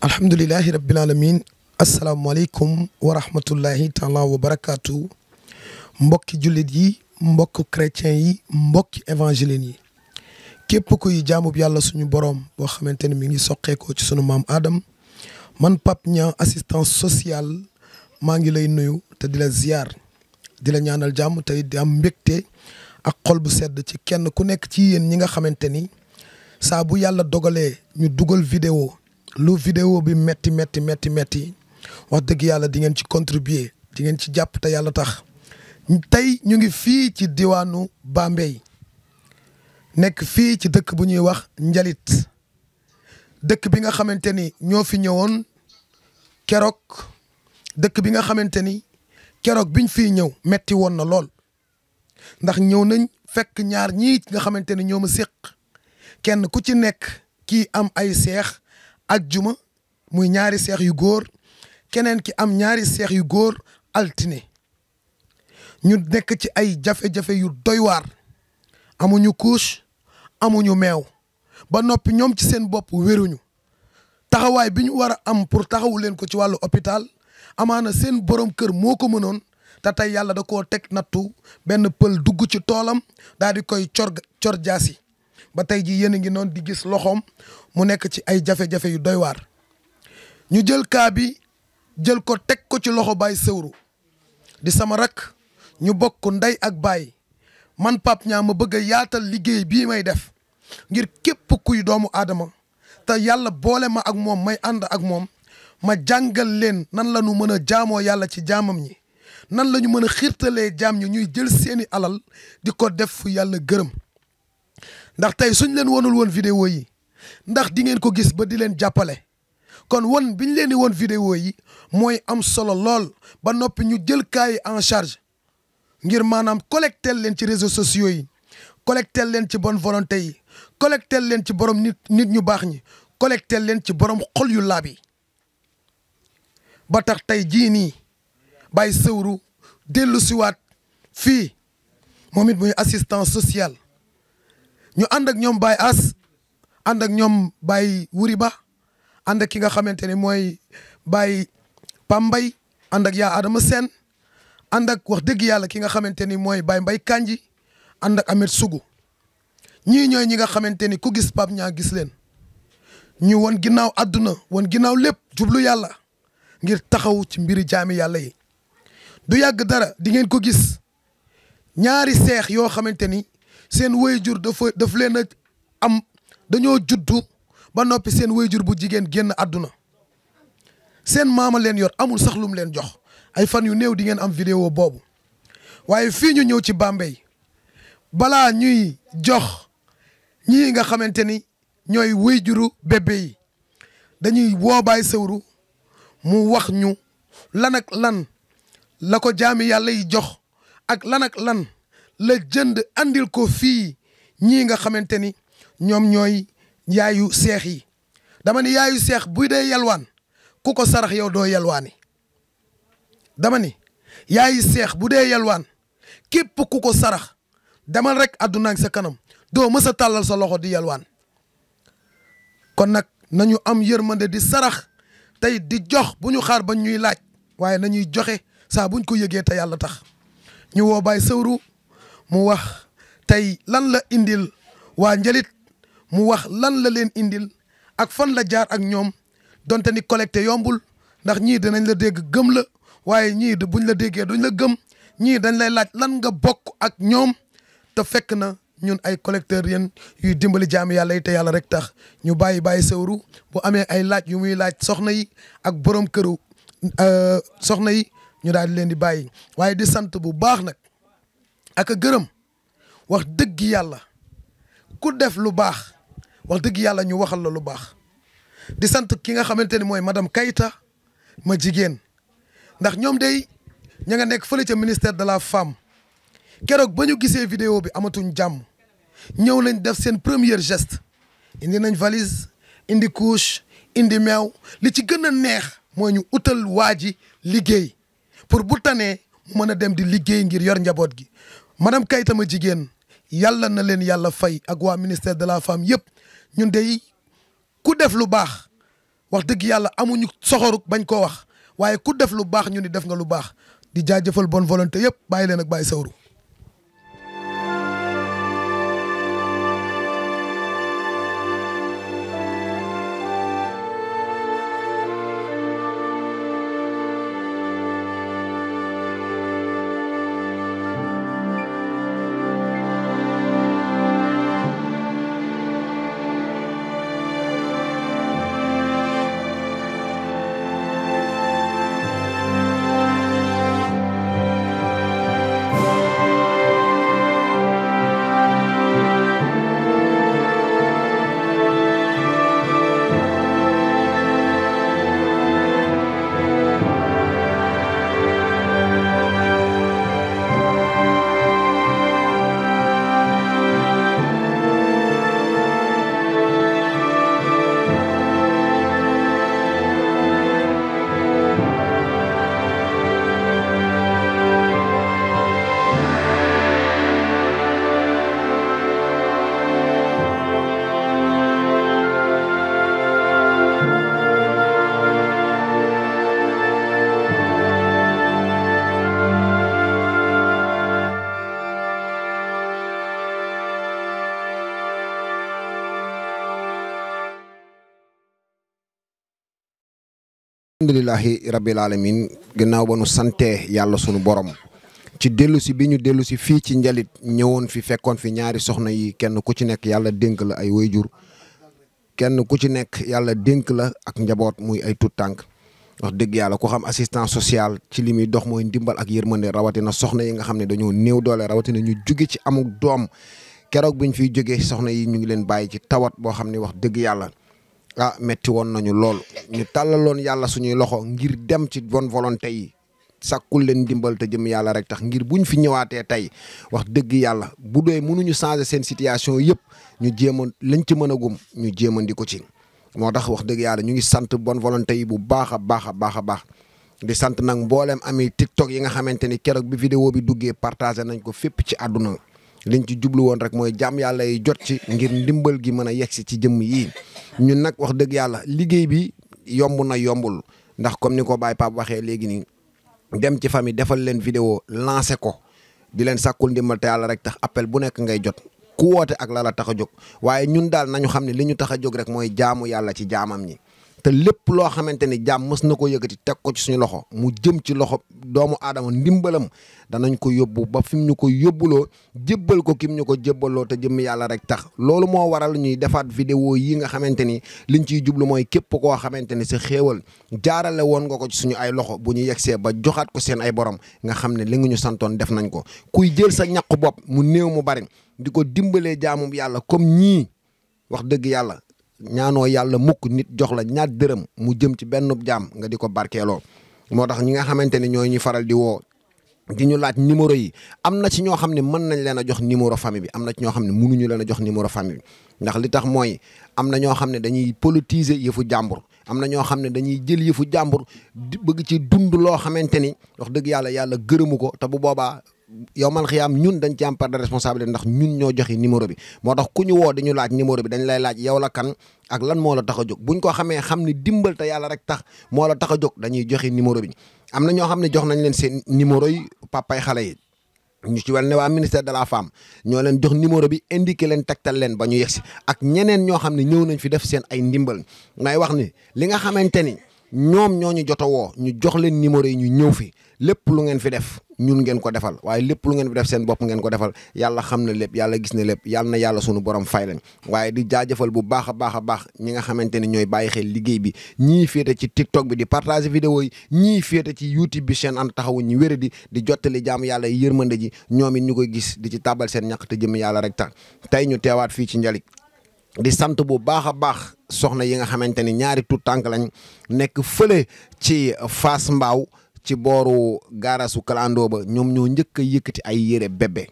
alhamdulillahi rabbil alamin asalaamaaleykum wa rahmatullahi taala wa barakaatu mbokki jullit yi mbokk chrétien yi mbokki évangéliens yi képp kuy jaamub yàlla suñu borom boo xamante ne mi ngi soqeekoo ci sunu maam Adam man Pape Niang assistance sociale maa ngi lay nuyu te di la ziar di la ñaanal jàmm te di am mbégte ak xol bu sedd ci kenn ku nekk ci yéen ñi nga xamante ni saa bu yàlla dogalee ñu dugal vidéo lu vidéo bi metti wax dëgg yàlla di ngeen ci contribuer di ngeen ci jàpp te yàlla tax tey ñu ngi fii ci diwaanu Bambey nekk fii ci dëkk bu ñuy wax Njalit dëkk bi nga xamante ni ñoo fi ñëwoon keroog dëkk bi nga xamante ni keroog biñ fii ñëw metti woon na lool ndax ñëw nañ fekk ñaar ñii nga xamante ni ñoo ma séq kenn ku ci nekk kii am ay seex ajjuma muy ñaari seex yu góor keneen ki am ñaari seex yu góor altine ñu nekk ci ay jafe-jafe yu doy waar amuñu couche amuñu meew ba noppi ñoom ci seen bopp wéruñu taxawaay bi ñu war a am pour taxawu leen ko ci wàllu hôpital amaana seen borom kër moo ko mënoon te tey yàlla da koo teg nattu benn pël dugg ci toolam daal di koy cor jaasi ba tey ji yéen a ngi noonu di gis loxoom mu nekk ci ay jafe-jafe yu doy waar ñu jël kaa bi jël ko teg ko ci loxo Baye Sewru di sama rak ñu bokk ndey ak baay man Pape Niang ma bëgg a yaatal liggéey bii may def ngir képp kuy doomu aadama te yàlla boole ma ak moom may ànd ak moom ma jàngal leen nan la ñu mën a jaamoo yàlla ci jaamam ñi nan la ñu mën a xiirtalee jaam ñi ñuy jël seeni alal di ko def fu yàlla gërëm ndax tey suñ leen wonul woon vidéo yi ndax di ngeen ko gis ba di leen jàppale kon won biñ leen di woon vidéo yi mooy am solo lool ba noppi ñu jël cas yi en charge ngir maanaam collectel leen ci réseaux sociaux yi collectel leen ci bonne volonté yi collectel leen ci borom nit ñu baax ñi collectel leen ci borom xol yu laab yi ba tax tey jii nii Baye Sewru dellu siwaat fii moom it muy assistance sociale ñu ànd ak ñoom Baye As ànd ak ñoom Baye Wuri Ba ànd ak ki nga xamante ne mooy Baye Pambay ànd ak yaa Adama Sène ànd ak wax dëgg yàlla ki nga xamante ni mooy Baye Mbay Kanji ànd ak Ahmed Sougou ñii ñooy ñi nga xamante ni ku gis Pape Niang gis leen ñu won ginnaaw àdduna won ginnaaw lépp jublu yàlla ngir taxaw ci mbiri jaami yàlla yi du yàgg dara di ngeen ko gis ñaari seex yoo xamante ni seen wayjur daf leen a am dañoo juddu ba noppi seen wayjur bu jigéen génn àdduna seen maama leen yor amul sax lum leen jox ay fan yu néew di ngeen am vidéo boobu waaye fii ñu ñëw ci Bambey balaa ñuy jox ñii nga xamante ni ñooy wayjuru bébé yi dañuy woo Baye Sewru mu wax ñu lan ak lan la ko jaami yàlla yi jox ak lan ak lan la jënd andil ko fii ñii nga xamante ni ñoom ñooy yaayu seex yi dama ni yaayu seex buy dee yalwaan ku ko sarax yow doo yalwaani dama ni yaayu seex bu dee yalwaan képp ku ko sarax demal rek àdduna ak sa kanam doo mës a tàllal sa loxo di yalwaan kon nag nañu am yërmande di sarax tey di jox bu ñu xaar ba ñuy laaj waaye nañuy joxe saa buñ ko yëgee te yàlla tax ñu woo Baye Sewru mu wax tey lan la indil waa Njalit mu wax lan la leen indil ak fan la jaar ak ñoom donte ni collecté yombul ndax ñii dinañ la dégg gëm la waaye ñii buñ la déggee duñ la gëm ñii dañ lay laaj lan nga bokk ak ñoom te fekk na ñun ay collecteurs yéen yuy dimbali jaami yàlla yi te yàlla rek tax ñu bàyyi Baye Sewru bu amee ay laaj yu muy laaj soxna yi ak borom këru soxna yi ñu daal di leen di bàyyi waaye di sant bu baax nag ak a gërëm wax dëgg yàlla ku def lu baax wax dëgg yàlla ñu waxal la lu baax di sant ki nga xamante ni mooy madame Kayta ma jigéen ndax ñoom day ña nga nekk fële ca ministère de la femme keroog ba ñu gisee vidéo bi amatuñ jàmm ñëw nañ def seen premier geste indi nañ valise indi couche indi meew li ci gën a neex mooy ñu utal waa ji liggéey pour bu tanee mu mën a dem di liggéey ngir yor njaboot gi madame Kayta ma jigéen yàlla na leen yàlla fay ak waa ministère de la femme yëpp ñun dey ku def lu baax wax dëgg yàlla amuñu soxoruk bañ koo wax waaye ku def lu baax ñu ni def nga lu baax di jaajëfal bonne volonté yëpp bàyyi leen ak Baye Sawru. alhamdulillahi rabbil alamin gannaaw ba nu sante yàlla sunu borom ci dellu si bi ñu dellu si fii ci Njalit ñëwoon fi fekkoon fi ñaari soxna yi kenn ku ci nekk yàlla dénk la ay wayjur kenn ku ci nekk yàlla dénk la ak njaboot muy ay tut tànk wax dëgg yàlla ku xam assistance sociale ci li muy dox mooy ndimbal ak yërmande rawatina soxna yi nga xam ne dañoo néew doole rawatina ñu jóge ci amuk doom keroog biñ fiy jógee soxna yi ñu ngi leen bàyyi ci tawat boo xam ne wax dëgg yàlla metti woon nañu lool ñu tàllaloon yàlla suñuy loxo ngir dem ci bonne volonté yi sàkkul leen dimbal te jëm yàlla rek tax ngir buñ fi ñëwaatee tey wax dëgg yàlla bu dee mënuñu changer seen situation yëpp ñu jéem a lañ ci mën a gum ñu jéemandi ko ci. moo tax wax dëgg yàlla ñu ngi sant bonne volonté yi bu baax a baax a baax a baax di sant nag mbooleem ami TikTok yi nga xamante ni keroog bi vidéo bi duggee partagé nañ ko fépp ci àdduna liñ ci jublu woon rek mooy jàmm yàlla yi jot ci ngir ndimbal gi mën a yegsi ci jëmm yi ñun nag wax dëgg yàlla liggéey bi yomb na yombul ndax comme ni ko Baye Pape waxee léegi nii dem ci famille defal leen vidéo lancé ko di leen sàkkul ndimbal te yàlla rek tax appel bu nekk ngay jot ku woote ak la la tax a jóg waaye ñun daal nañu xam ne li ñu tax a jóg rek mooy jaamu yàlla ci jaamam ñi te lépp loo xamante ni jaam mës na ko yëkkati teg ko ci suñu loxo mu jëm ci loxo doomu aadama ndimbalam danañ ko yóbbu ba fi mu ñu ko yóbbuloo jébbal ko kim ñu ko jébbaloo te jëm yàlla rek tax loolu moo waral ñuy defaat vidéo yi nga xamante ni liñ ciy jublu mooy képp koo xamante ni sa xéewal jaarale woon nga ko ci suñu ay loxo bu ñu yegsee ba joxaat ko seen ay borom nga xam ne li nga ñu santoon def nañ ko kuy jël sa ñaq bopp mu néew mu bari di ko dimbalee jaamum yàlla comme ñii wax dëgg yàlla ñaanoo yàlla mukk nit jox la ñaar dërëm mu jëm ci benn jaam nga di ko barkeeloo moo tax ñi nga xamante ni ñooy ñu faral di woo di ñu laaj numéro yi am na ci ñoo xam ne mën nañ leen a jox numéro famille bi am na ci ñoo xam ne mënuñu leen a jox numéro famille bi ndax li tax mooy am na ñoo xam ne dañuy politiser yëfu jàmbur am na ñoo xam ne dañuy jël yëfu jàmbur bëgg ci dund loo xamante ni wax dëgg yàlla yàlla gërëmu ko te bu boobaa yow man xiyaam ñun dañ ci am part de responsabilité ndax ñun ñoo joxe numéro bi moo tax ku ñu woo di ñu laaj numéro bi dañ lay laaj yow la kan ak lan moo la tax a jóg buñ ko xamee xam ni dimbal te yàlla rek tax moo la tax a jóg dañuy joxe numéro bi am na ñoo xam ne jox nañ leen seen numéro yi papay xale yi ñu ci wel ne waa ministère de la femme ñoo leen jox numéro bi indiqué leen tegtal leen ba ñu yegsi ak ñeneen ñoo xam ne ñëw nañ fi def seen ay ndimbal may wax ni li nga xamante ni ñoom ñoo ñu jot a woo ñu jox leen numéro yi ñu ñëw fi lépp lu ngeen fi def ñun ngeen ko defal waaye lépp lu ngeen fi def seen bopp ngeen ko defal yàlla xam na lépp yàlla gis na lépp yàlla na yàlla sunu borom fay leen waaye di jaajëfal bu baax a baax a baax ñi nga xamante ne ñooy bàyyi xel liggéey bi ñii féete ci TikTok bi di partager vidéo yi ñii féete ci YouTube bi chaîne And Taxawu ñu wéra di jottali jaamu yàlla yërmande ji ñoom it ñu koy gis di ci tàbbal seen ñàkk te jëm yàlla rek tax tey ñu teewaat fii ci Njalit di sant bu baax a baax soxna yi nga xamante ni ñaari tuut tànk lañ nekk fële ci Fass Mbao ci booru gaarasu kalandoo ba ñoom ñoo njëkk a yëkkati ay yére bébé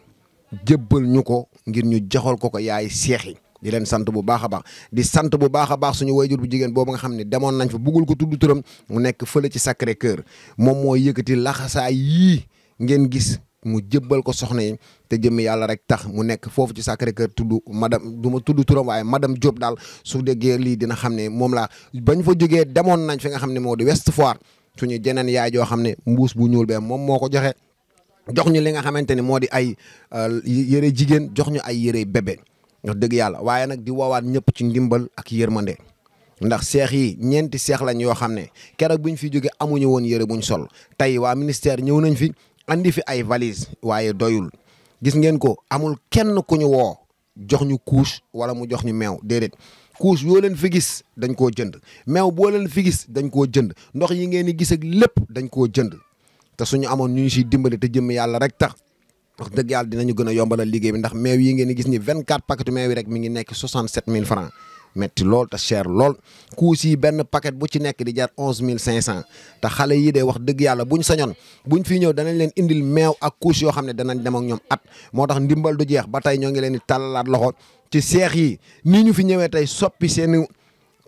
jébbal ñu ko ngir ñu joxal ko yaay seex yi di leen sant bu baax a baax di sant bu baax a baax suñu wayjur bu jigéen boobu nga xam ne demoon nañ fa buggul ko tudd turam mu nekk fële ci Sacré Cœur moom moo yëkkati laxasaay yii ngeen gis mu jébbal ko soxna yi te jëmmi yàlla rek tax mu nekk foofu ci Sacré-Cœur tudd madame du ma tudd turam waaye madame Diop daal su déggee lii dina xam ne moom laa bañ fa jógee demoon nañ fi nga xam ne moo di West Foire suñu jeneen yaay joo xam ne mbuus bu ñuul bee moom moo ko joxe jox ñu li nga xamante ni moo di ay yëre jigéen jox ñu ay yëre bébé wax dëgg yàlla waaye nag di woowaat ñëpp ci ndimbal ak yërmande ndax seex yi ñeenti seex lañ yoo xam ne keroog buñ fi jóge amuñu woon yëre buñ sol tey waa ministère ñëw nañ fi andi fi ay valise waaye doyul gis ngeen ko amul kenn ku ñu woo jox ñu couche wala mu jox ñu meew déedéet couche yoo leen fi gis dañ koo jënd meew boo leen fi gis dañ koo jënd ndox yi ngeen di gis ak lépp dañ koo jënd te suñu amoon ñu siy dimbali te jëmm yàlla rek tax wax dëgg yàlla dinañu gën a yombalal liggéey bi ndax meew yi ngeen di gis ni 24 paquetu meew yi rek mi ngi nekk 67000 francs metti lool te cher lool couche yi benn paquet bu ci nekk di jar 11500 te xale yi de wax dëgg yàlla buñ sañoon buñ fii ñëw danañ leen indil meew ak couche yoo xam ne danañ dem ak ñoom at moo tax ndimbal du jeex ba tey ñoo ngi leen di tàllalaat loxo ci seex yi nii ñu fi ñëwee tey soppi seen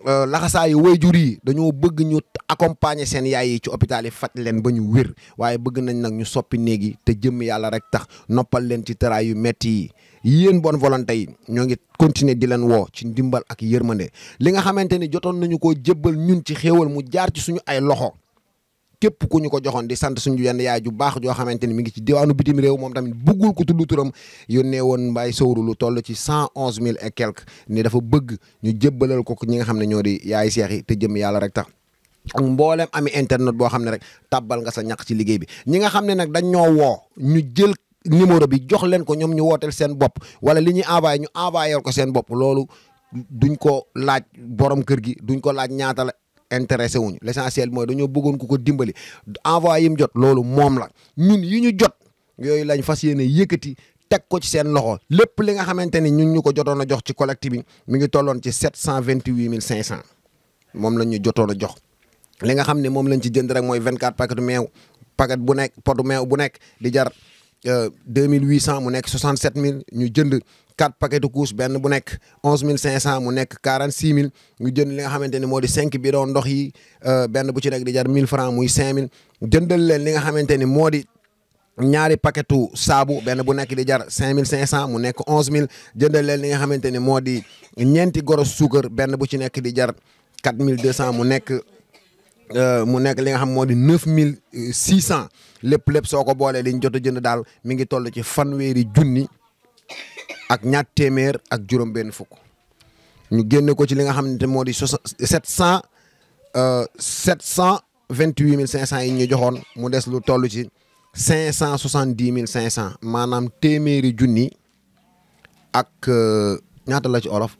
laxasaayu waajur yi dañoo bëgg ñu accompagner seen yaay yi ci hôpital yi faj leen ba ñu wér waaye bëgg nañ nag ñu soppi néeg yi te jëmm yàlla rek tax noppal leen ci tëraay yu metti yi yéen bonne volonté yi ñoo ngi continuer di leen woo ci ndimbal ak yërmande li nga xamante ni jotoon nañu koo jébbal ñun ci xéewal mu jaar ci suñu ay loxo képp ku ñu ko joxoon di sant suñu yenn yaay ju baax joo xamante ni mi ngi ci diwaanu bitim réew moom tamit bëggul ko tudd turam yónnee woon Mbaye Sowru lu toll ci 111000 et quelque ni dafa bëgg ñu jébbalal ko ñi nga xam ne ñoo di yaay seex yi te jëm yàlla rek tax ak mboolem ami internet boo xam ne rek tàbbal nga sa ñaq ci liggéey bi ñi nga xam ne nag dañ ñoo woo ñu jël numéro bi jox leen ko ñoom ñu wooteel seen bopp wala li ñuy envoyé ñu envoyé ko seen bopp loolu duñ ko laaj borom kër gi duñ ko laaj ñaata la intéressé wuñu l'essentiel mooy dañoo bëggoon ku ko dimbali envoyé yi mu jot loolu moom la ñun yi ñu jot yooyu lañ fas yéene yëkkati teg ko ci seen loxo lépp li nga xamante ni ñun ñu ko jotoon a jox ci collecte bi mi ngi tolloon ci 728500 moom lañ ñu jotoon a jox li nga xam ne moom lañ ci jënd rek mooy 24 paquet meew paquet bu nekk potu meew bu nekk di jar 2800 mu nekk 67000 ñu jënd 4 paquetu couche benn bu nekk 11500 mu nekk 46000 ñu jënd li nga xamante ni moo di 5 bidon ndox yi benn bu ci nekk di jar 1000 francs muy 5000 jëndal leen li nga xamante ni moo di ñaari paquetu saabu benn bu nekk di jar 5500 mu nekk 11000 jëndal leen li nga xamante ni moo di ñeenti goros suukar benn bu ci nekk di jar 4200 mu nekk li nga xam moo di 9600 lépp soo ko boolee liñ jot a jënd daal mi ngi toll ci fanweeri junni ak ñaar téeméer ak juróom-benn fukk ñu génne ko ci li nga xamante moo di 728 500 yi ñu joxoon mu des lu toll ci 570 500 maanaam téeméeri junni ak ñaata la ci olof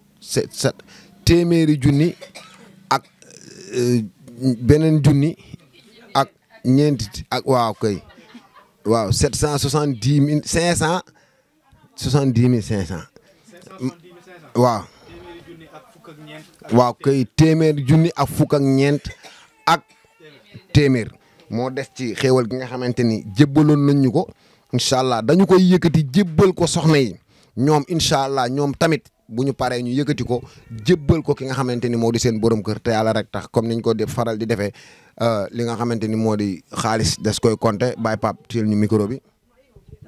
téeméeri junni ak beneen junni ak ñeenti ak waaw kay waaw 770 500 70 500 waaw kay téeméer junni ak fukk ak ñeent ak téeméer moo des ci xéewal gi nga xamante ni jébbaloon nañ ñu ko incha allah dañu koy yëkkati jébbal ko soxna yi ñoom incha allah ñoom tamit bu ñu paree ñu yëkkati ko jébbal ko ki nga xamante ni moo di seen borom kër te yàlla rek tax comme niñ ko def faral di defee li nga xamante ni moo di xaalis des koy compter bàyyi pap teel ñu micro bi.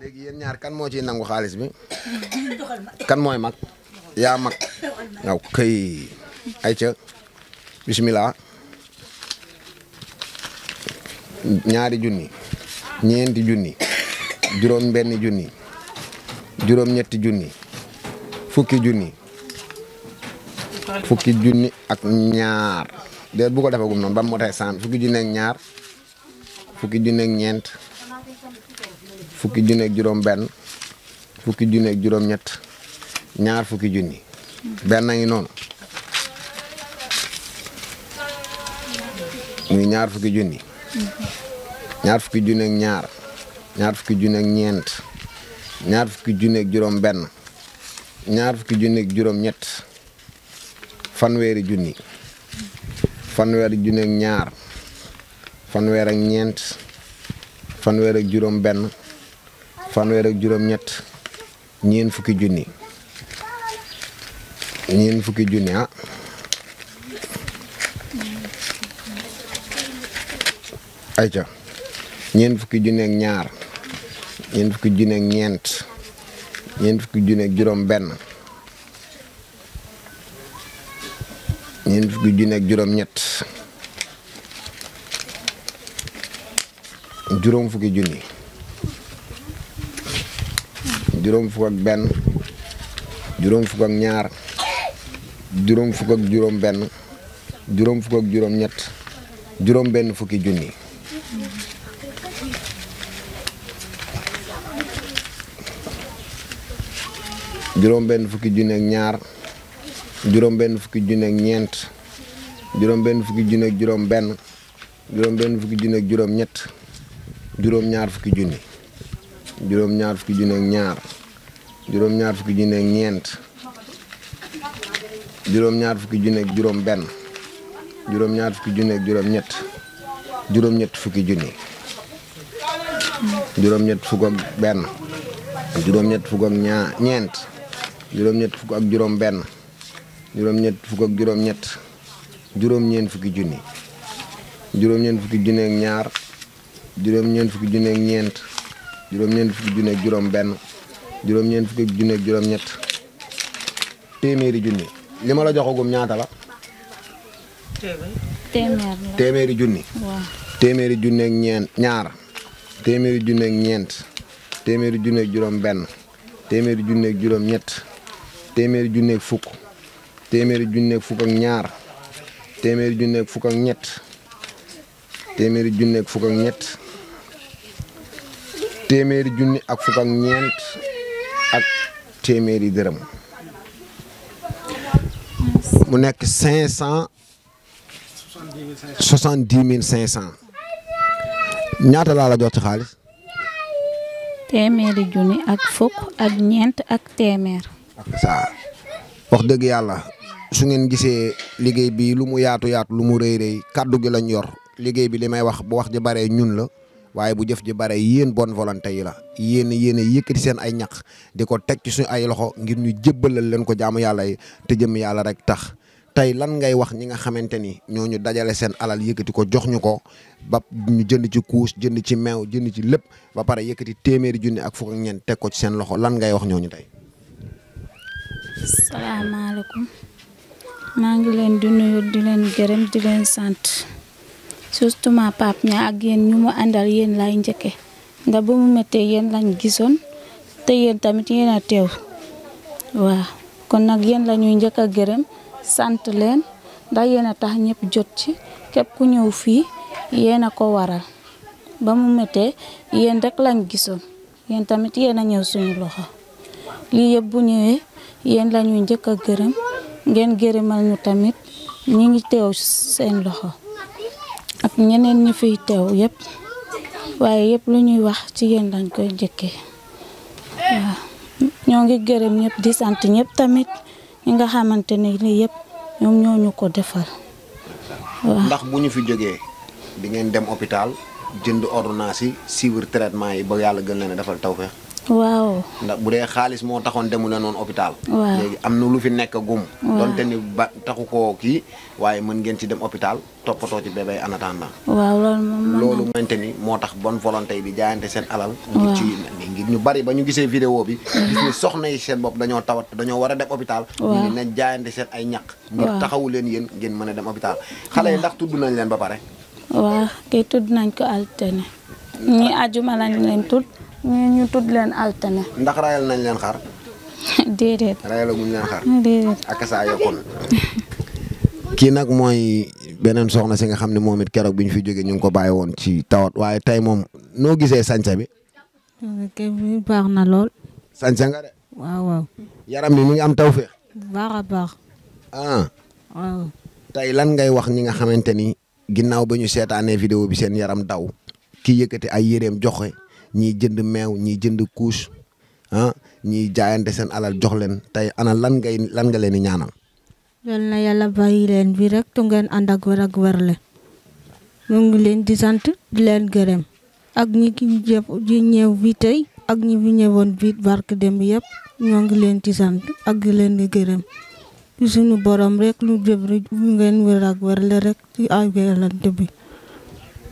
léegi yéen ñaar kan moo ciy nangu xaalis bi kan mooy mag yaa mag waaw kay ayca bismillah ñaari junni ñeenti junni juróom benn junni juróom ñetti junni fukki junni ak ñaar déet bu ko defagum noonu ba mu motee 100 fukki junni ak ñaar fukki junni ak ñeent fukki junni ak juróom benn fukki junni ak juróom ñett ñaar fukki junni benn ngi noonu muy ñaar fukki junni ñaar fukki junni ak ñaar ñaar fukki junni ak ñeent ñaar fukki junni ak juróom benn ñaar fukki junni ak juróom ñett fanweeri junni fanweeri junni ak ñaar fanweer ak ñeent fanweer ak juróom benn fanweer ak juróom ñett ñeent fukki junni ah ayca ñeent fukki junni ak ñaar ñeent fukki junni ak ñeent ñeent fukki junni ak juróom benn ñeent fukki junni ak juróom ñett juróom fukki junni juróom fukk ak benn juróom fukk ak ñaar juróom fukk ak juróom benn juróom fukk ak juróom ñett juróom benn fukki junni juróom benn fukki junni ak ñaar juróom benn fukki junni ak ñeent juróom benn fukki junni ak juróom benn juróom benn fukki junni ak juróom ñett juróom ñaar fukki junni juróom ñaar fukki junni ak ñaar juróom ñaar fukki junni ak ñeent juróom ñaar fukki junni ak juróom benn juróom ñaar fukki junni ak juróom ñett juróom ñett fukki junni juróom ñett fukk ak benn juróom ñett fukk ak ñeent juróom ñett fukk ak juróom benn juróom ñett fukk ak juróom ñett juróom ñeent fukki junni juróom ñeent fukki junni ak ñaar juróom ñeent fukki junni ak ñeent juróom ñeent fukki junni ak juróom benn juróom ñeent fukki junni ak juróom ñett téeméeri junni li ma la joxagum ñaata la téeméeri junni téeméeri junni ak ñaar téeméeri junni ak ñeent téeméeri junni ak juróom benn téeméeri junni ak juróom ñett téeméeri junni ak fukk téeméeri junni ak fukk ak ñaar téeméeri junni ak fukk ak ñett téeméeri junni ak fukk ak ñett téeméeri junni ak fukk ak ñeent ak téeméeri dërëm mu nekk 570 ñaata laa la jox ci xaalis. téeméeri junni ak fukk ak ñeent ak téeméer. ak saa wax dëgg yàlla su ngeen gisee liggéey bi lu mu yaatu lu mu rëy rëy kàddu gi lañ yor liggéey bi li may wax bu wax ji bare ñun la waaye bu jëf ji bare yéen bonne volonté yi la yéen yëkkati seen ay ñaq di ko teg ci suñu ay loxo ngir ñu jébbalal leen ko jaamu yàlla yi te jëm yàlla rek tax. tey lan ngay wax ñi nga xamante ni ñooñu dajale seen alal yëkkati ko jox ñu ko ba ñu jënd ci kuus jënd ci meew jënd ci lépp ba pare yëkkati téeméeri junni ak fukk ak ñeent teg ko ci seen loxo lan ngay wax ñooñu tey. salaamaaleykum maa ngi leen di nuyu di leen gërëm di leen sant surtout ma Pape Niang ak yéen ñu mu àndal yéen lay njëkke nga ba mu méttee yéen lañ gisoon te yéen tamit yéen a teew waaw kon nag yéen la ñuy njëkk a gërëm. sant leen ndax yéen a tax ñëpp jot ci képp ku ñëw fii yéen a ko waral ba mu méttee yéen rek lañ gisoon yéen tamit yéen a ñëw suñu loxo lii yëpp bu ñëwee yéen la ñuy njëkk a gërëm ngeen gërëmal ñu tamit ñi ngi teew seen loxo ak ñeneen ñi fiy teew yëpp waaye yëpp lu ñuy wax ci yéen lañ koy njëkkee waaw ñoo ngi gërëm ñëpp di sant ñëpp tamit. ñi nga xamante ne lii yëpp ñoom ñoo ñu ko defal waaw. ndax bu ñu fi jógee di ngeen dem hôpital jënd ordonnance yi suivre traitement yi ba yàlla gën leen a defal tawfeex. waaw. ndax bu dee xaalis moo taxoon demu leen noonu hôpital. waaw léegi am na lu fi nekk gum. waaw donte ni ba taxu koo kii waaye mën ngeen ci dem hôpital toppatoo ci bébé en attendant. waaw loolu moom loolu mënte ni moo tax bonne volonté yi di jaayante seen alal. waaw ngir ñu bari ba ñu gisee vidéo bi. gis ni soxna yi seen bopp dañoo tawat dañoo war a dem hôpital. waaw ñu ne jaayante seen ay ñaq. ngir taxawu leen yéen ngeen mën a dem hôpital. xale yi ndax tudd nañ leen ba pare. waaw kay tudd nañ ko altine ñi ajuma lañ leen tudd ñu tudd leen altine. ndax rayal nañ leen xar. déedéet. rayalaguñ leen xar. déedéet. ak saa yokkoon. kii nag mooy beneen soxna si nga xam ne moom it keroog bi ñu fi jógee ñu ngi ko bàyyi woon ci tawat waaye tey moom noo gisee sañsa bi. kay bi baax na lool. sañsa nga de. waaw waaw. yaram bi mu ngi am tawfeex. baax a baax. ah. waaw. tey lan ngay wax ñi nga xamante ni ginnaaw ba ñu seetaanee vidéo bi seen yaram daw kii yëkkati ay yéreem joxe ñiy jënd meew ñiy jënd couche ah ñiy jaayante seen alal jox leen tey ana lan nga leen di ñaanal. yal na yàlla bàyyi leen bi rek tu ngeen ànd ak wér ak wérle mu ngi leen di sant di leen gërëm ak ñi di ñëw bi tey ak ñi fi ñëwoon bi barke dem yëpp ñoo ngi leen di sant ak di leen di gërëm ci suñu borom rek lu jëf rek ngeen wér ak wérle rek ci ay wérante bi.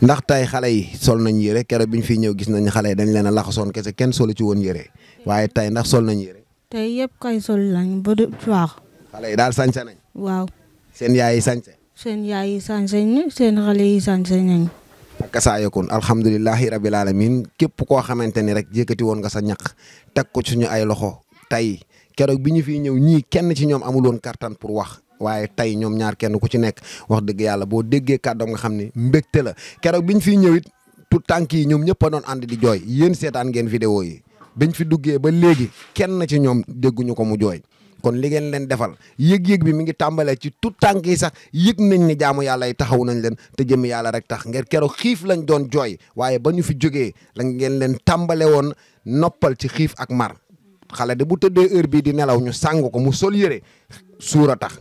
ndax tay xale yi sol nañ yére keroog biñ fi ñëw gis nañ xale yi dañ leen a laxasoon kese kenn solu ci woon yére waaye tay ndax sol nañ yére. tey yëpp kay sol lañ ba du baax. xale yi daal sañse nañ. waaw. seen yaay yi sañse. seen yaay yi sañse nañ seen xale yi sañse nañ. ak saa yokun alhamdulilahi rabil alamin képp koo xamante ni rek yëkkati woon nga sa ñaq teg ko suñu ay loxo tey keroog bi ñu fiy ñëw ñii kenn ci ñoom amul woon kartan pour wax waaye tey ñoom ñaar kenn ku ci nekk wax dëgg yàlla boo déggee kàddoom nga xam ne mbégte la keroog bi ñu fiy ñëw it tout tànk yi ñoom ñëpp a doon ànd di jooy yéen seetaan ngeen vidéo yi biñ fi duggee ba léegi kenn ci ñoom dégguñu ko mu jooy. kon li ngeen leen defal yëg-yëg bi mi ngi tàmbalee ci tout tànk yi sax yëg nañ ni jaamu yàlla yi taxaw nañ leen te jëm yàlla rek tax ngeen keroog xiif lañ doon jooy waaye ba ñu fi jógee la ngeen leen tàmbale woon noppal ci xiif ak mar xale de bu tëddee heure bii di nelaw ñu sàng ko mu sol yëre suura tax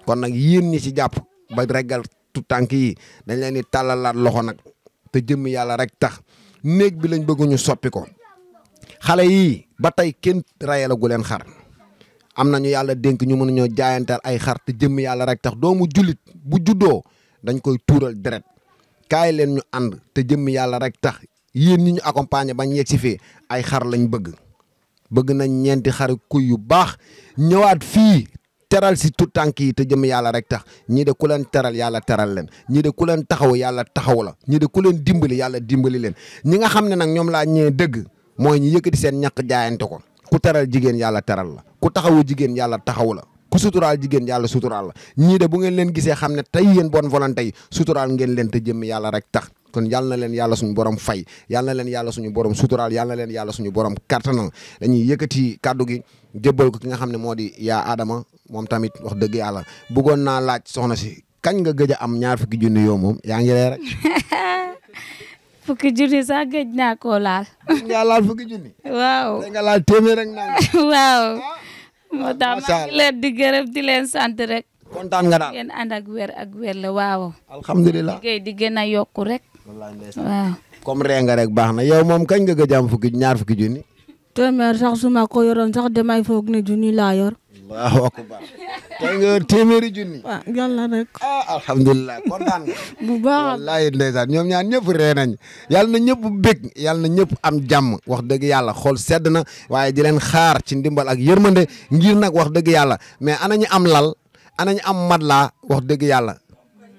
kon nag yéen ñi ci jàpp ba reggal tout tànk yi dañ leen di tàllalaat loxo nag te jëm yàlla rek tax néeg bi lañ bëgg ñu soppi ko xale yi ba tey kenn rayalagu leen xar am nañu yàlla dénk ñu mën ñoo jaayanteel ay xar te jëmm yàlla rek tax doomu jullit bu juddoo dañ koy tuural deret kaay leen ñu ànd te jëmm yàlla rek tax yéen ñi ñu accompagner bañ yegg si fii ay xar lañ bëgg nañ ñeenti xar kuy yu baax ñëwaat fii teral si tout tànk yi te jëmm yàlla rek tax ñii de ku leen teral yàlla teral leen ñii de ku leen taxaw yàlla taxaw la ñii de ku leen dimbali yàlla dimbali leen ñi nga xam ne nag ñoom laa ñëwee dëgg mooy ñu yëkkati seen ñaq jaayante ko ku teral jigéen yàlla teral la ku taxawu jigéen yàlla taxaw la ku suturaal jigéen yàlla suturaal la ñii de bu ngeen leen gisee xam ne tey yéen bonne volonté yi suturaal ngeen leen te jëmm yàlla rek tax kon yàlla na leen yàlla suñu borom fay yàlla na leen yàlla suñu borom suturaal yàlla na leen yàlla suñu borom kattanal dañuy yëkkati kàddu gi jébbal ko ki nga xam ne moo di yaa Adama moom tamit wax dëgg yàlla bëggoon naa laaj soxna si kañ nga gëj a am ñaar fukki junni yoo moom yaa ngi ree rek. fukki junni sax gëj naa koo laal. nga laal fukki junni. waaw da nga laal téeméer rek naa. waaw. moo tax maa ngi leen di gërëm di leen sant rek. kontaan nga daal ngeen ànd ak wér la waaw. alhamdulilah liggéey di gën a yokku rek. waaw. comme ree nga rek baax na yow moom kañ nga gëj a am ñaar fukki junni. téeméer sax su ma ko yoroon sax damay foog ne junni laa yor. allahu akbar tey nga yor téeméeri junni. waaw yàlla rek. alhamdulilah kontaan nga. bu baax wallaahi ndeysaan ñoom ñaar ñëpp ree nañ yàlla na ñëpp bég yàlla na ñëpp am jàmm wax dëgg yàlla xool sedd na waaye di leen xaar ci ndimbal ak yërmande ngir nag wax dëgg yàlla mais ana ñu am lal ana ñu am matelas wax dëgg yàlla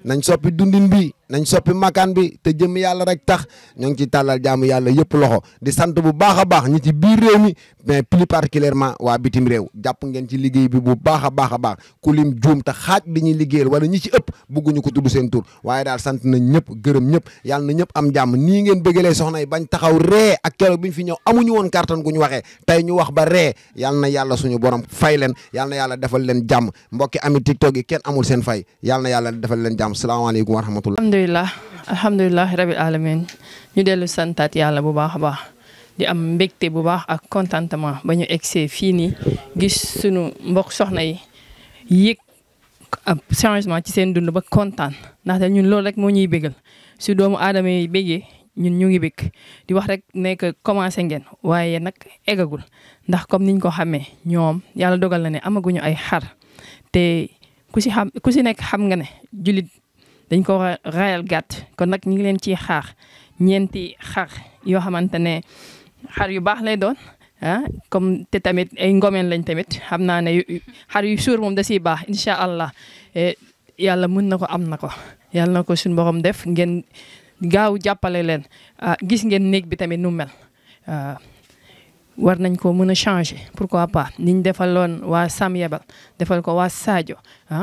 nañ soppi dundin bi nañ soppi makaan bi te jëm yàlla rek tax ñoo ngi ci tàllal jaamu yàlla yëpp loxo di sant bu baax a baax ñi ci biir réew mi mais plus particulièrement waa bitim réew jàpp ngeen ci liggéey bi bu baax a baax ku lim juum te xaaj bi ñuy liggéeyal wala ñi ci ëpp bëgguñu ko tudd seen tur waaye daal sant nañ ñëpp gërëm ñëpp yàlla na ñëpp am jàmm nii ngeen bëggalee soxna yi bañ taxaw ree ak keroog bi ñu fi ñëw amuñu woon kartan gu ñu waxee tey ñu wax ba ree yàlla na yàlla suñu borom fay leen yàlla na yàlla defal leen jàmm mbokki ami TikTok yi kenn amul seen fay yàlla na yàlla defal leen jàmm salaamaaleykum wa rahmatullah alhamdulilah rabil alamin ñu dellu santaat yàlla bu baax a baax di am mbégte bu baax ak contentement ba ñu egsee fii nii gis sunu mbokk soxna yi yëg ab changement ci seen dund ba kontaan ndaxte ñun loolu rek moo ñuy bégal su doomu aadama yi bégee ñun ñu ngi bég di wax rek nekk commencé ngeen waaye nag eggagul ndax comme niñ ko xamee ñoom yàlla dogal na ne amaguñu ay xar te ku si nekk xam nga ne jullit dañ ko rayal gàtt kon nag ñu ngi leen ciy xaar ñeenti xar yoo xamante ne xar yu baax lay doon comme te tamit ay ngomeen lañ tamit xam naa ne xar yu suur moom da siy baax incha allah yàlla mën na ko am na ko yàlla na ko suñu borom def ngeen gaaw jàppale leen gis ngeen néeg bi tamit nu mel war nañ ko mën a changer pourquoi pas niñ defaloon waa Sam Yabal defal ko waa Sadio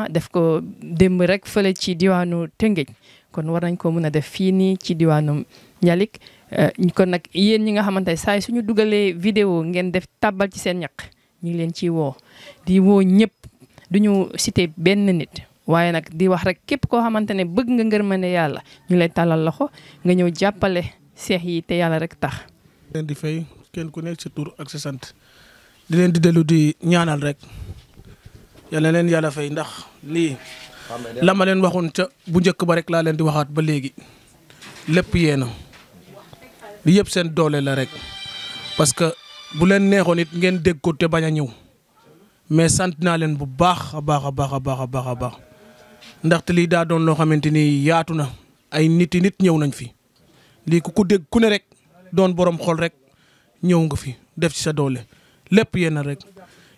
def ko démb rek fële ci diwaanu Tëngéej kon war nañ ko mën a def fii nii ci diwaanu Njalik kon nag yéen ñi nga xamante ne saa suñu dugalee vidéo ngeen def tàbbal ci seen ñaq ñu ngi leen ciy woo di woo ñëpp duñu cité benn nit waaye nag di wax rek képp koo xamante ne bëgg nga ngërmande yàlla ñu lay tàllal loxo nga ñëw jàppale seex yi te yàlla rek tax. leen di fay kenn ku nekk sa tur ak sa sant di leen di dellu di ñaanal rek yàlla leen yàlla fay ndax lii la ma leen waxoon ca bu njëkk ba rek laa leen di waxaat ba léegi lépp yéena li yëpp seen doole la rek parce que bu leen neexoon it ngeen dégg ko te bañ a ñëw mais sant naa leen bu baax a baax a baax a baax a baax a baax ndaxte lii daa doon loo xamante ni yaatu na ay nit ñëw nañ fi lii ku ko dégg ku ne rek doon borom xol rek ñëw nga fi def ci sa doole lépp yéen rek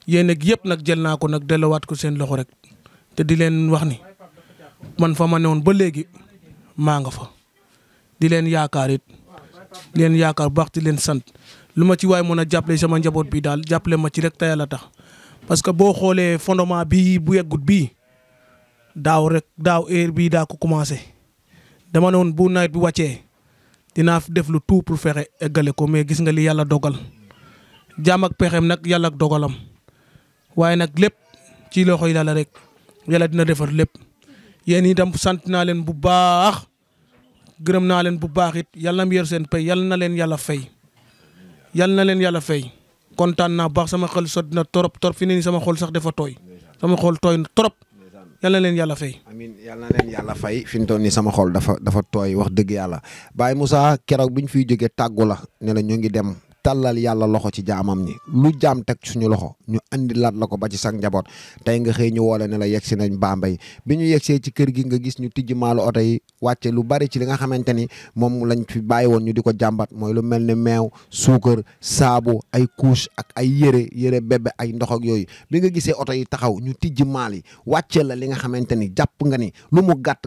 yéen ak yëpp nag jël naa ko nag delluwaat ko seen loxo rek te di leen wax ni man fa ma newoon ba léegi maa nga fa di leen yaakaar it di leen yaakaar bu baax di leen sant lu ma ci waay mën a jàppale sama njaboot bi daal jàppale ma ci rek te yàlla tax parce que boo xoolee fondement bii bu yeggut bii daaw heure bii daa ko commencé dama ne woon bu nawet bi wàccee dinaa def lu tout pour fexe eggale ko mais gis nga li yàlla dogal jaam ak pexem nag yàlla ak dogalam waaye nag lépp ci loxoy yàlla rek yàlla dina defar lépp yéen itam sant naa leen bu baax gërëm naa leen bu baax it yàlla na mu yor seen pay yàlla na leen yàlla fay yàlla na leen yàlla fay kontaan naa baax sama xol sot na torop fi ne nii sama xol sax dafa tooy sama xol tooy na torop yàlla na leen yàlla fay. amiin yàlla na leen yàlla fay fi mu toll nii sama xol dafa tooy wax dëgg yàlla Baye Moussa keroog bi ñu fiy jógee tàggu la ne la ñu ngi dem tàllal yàlla loxo ci jaamam ñi lu jaam teg suñu loxo ñu andi laat la ko ba ci sax njaboot tey nga xëy ñu woole ne la yegsi nañ Bambey bi ñu yegsee ci kër gi nga gis ñu tijji maalu oto yi wàcce lu bari ci li nga xamante ni moom lañ fi bàyyi woon ñu di ko jàmbat mooy lu mel ne meew suukar saabu ay couche ak ay yére bébé ay ndox ak yooyu bi nga gisee oto yi taxaw ñu tijji maal yi wàcce la li nga xamante ni jàpp nga ni lu mu gàtt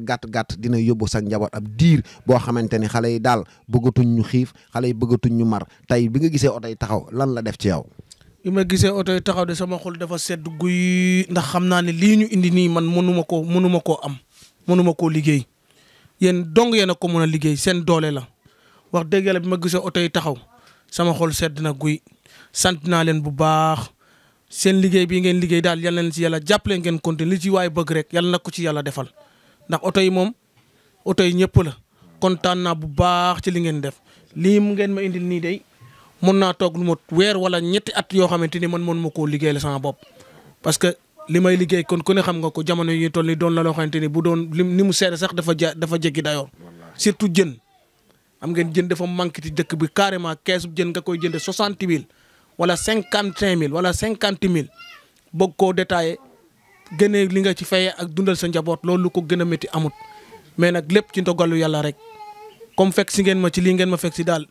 dina yóbbu sax njaboot ab diir boo xamante ni xale yi daal bëggatuñ ñu xiif xale yi bëggatuñ ñu mar tey bi nga gisee oto yi taxaw lan la def ci yow. bi ma gisee oto yi taxaw de sama xol dafa sedd guy ndax xam naa ne lii ñu indi nii man mënuma koo am mënuma koo liggéey yéen dong yéen a ko mën a liggéey seen doole la wax dëgg yàlla bi ma gisee oto yi taxaw sama xol sedd na guy sant naa leen bu baax seen liggéey bii ngeen liggéey daal yal na leen ci yàlla jàppale ngeen continuer li ci waay bëgg rek yàlla na ko ci yàlla defal ndax oto yi moom oto yi ñëpp la kontaan naa bu baax ci li ngeen def lii mu ngeen ma indil nii day mën naa toog lu mot weer wala ñetti at yoo xamante ni man mën ma koo liggéey la sama bopp parce que li may liggéey kon ku ne xam nga ko jamono yi toll ni doon la loo xamante ni bu doon ni mu seede sax dafa jéggi dayoor surtout jën am ngeen jën dafa manqué ci dëkk bi carrément keesu jën nga koy jënde 60 000 wala 55 000 wala 50 000 bëgg koo détaillé gënee li nga ci fayee ak dundal sa njaboot loolu lu ko gën a métti amut mais nag lépp ci ndogalu yàlla rek comme fekk si ngeen ma ci lii ngeen ma fekk si daal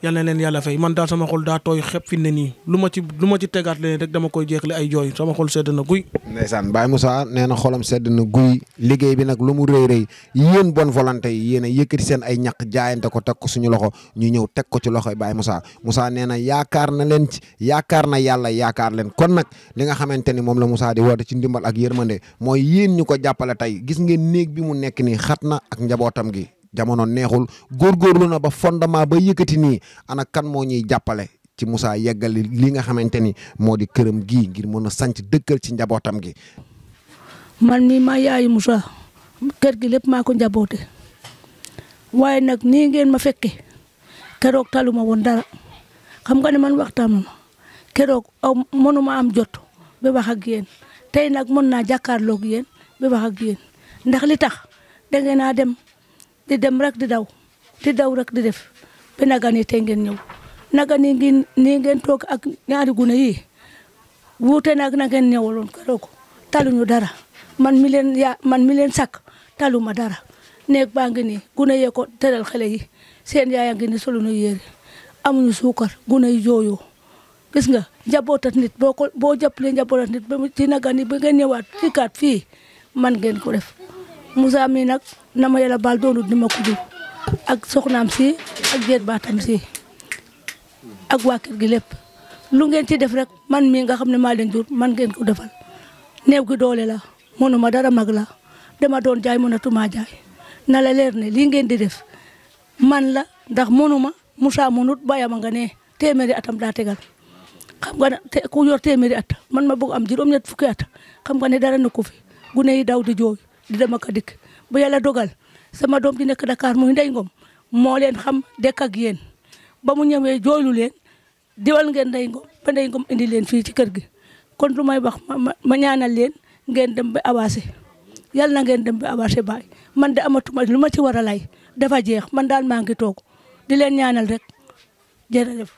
yal na leen yàlla fay man daal sama xol daa tooy xepp fi ne nii lu ma ci tegaat leen rek dama koy jeexle ay jooy sama xol sedd na guy. ndeysaan Baye Moussa nee na xolam sedd na guy liggéey bi nag lu mu rëy yéen bonne volonté yi yéen a yëkkati seen ay ñaq jaayante ko teg ko suñu loxo ñu ñëw teg ko ci loxoy Baye Moussa nee na yaakaar na leen ci yaakaar na yàlla yaakaar leen kon nag li nga xamante ni moom la Moussa di woote ci ndimbal ak yërmande mooy yéen ñu ko jàppale tey gis ngeen néeg bi mu nekk nii xat na ak njabootam gi. jamono neexul góorgóorlu na ba fondement ba yëkkati nii ana kan moo ñuy jàppale ci Moussa yeggali li nga xamante ni moo di këram gii ngir mën a sanc dëkkal ci njabootam gi. man mii maa yaayu Moussa kër gi lépp maa ko njaboote waaye nag nii ngeen ma fekke keroog taluma woon dara xam nga ne man waxtaan ma keroog mënuma am jot ba wax ak yéen tey nag mën naa jàkkaarloog yéen ba wax ak yéen ndax li tax dangeen naa dem. di dem rek di daw rek di def ba naga ni tey ngeen ñëw naga ni ngeen toog ak ñaari gune yi wuute nag na ngeen ñëwaloon keroog taluñu dara man mi leen sakk taluma dara néeg baa ngi nii gune yee ko teral xale yi seen yaaya ngi ni solu nu yéere amuñu suukar gune yi jooyoo gis nga njabootat nit boo jàppalee njabootat nit ba ci naga ni ba ngeen ñëwaat ci kaat fii man ngeen ko def Moussa mi nag na ma yàlla baal doonut ni ma ko jur ak soxnaam si ak jeet baatam si ak waa kër gi lépp lu ngeen ci def rek man mii nga xam ne maa leen jur man ngeen ko defal néew gi doole la mënuma dara mag la dama doon jaay mënatuma jaay na la leer ne lii ngeen di def man la ndax mënuma Moussa mënut bàyyama nga ne téeméeri atam daa tegal xam nga ne ku yor téeméeri at man ma bëgg am juróom-ñett fukki at xam nga ne dara na ko fi gune yi daw di jooy di dem ak a dikk bu yàlla dogal sama doom di nekk Dakar muy Ndey Ngom moo leen xam dëkk ak yéen ba mu ñëwee jooylu leen diwal ngeen Ndey Ngom ba Ndey Ngom indi leen fii ci kër gi kon lu may wax ma ñaanal leen ngeen dem ba avancé yàlla na ngeen dem ba avancé baay man de amatuma lu ma ci war a lay dafa jeex man daal maa ngi toog di leen ñaanal rek jërëjëf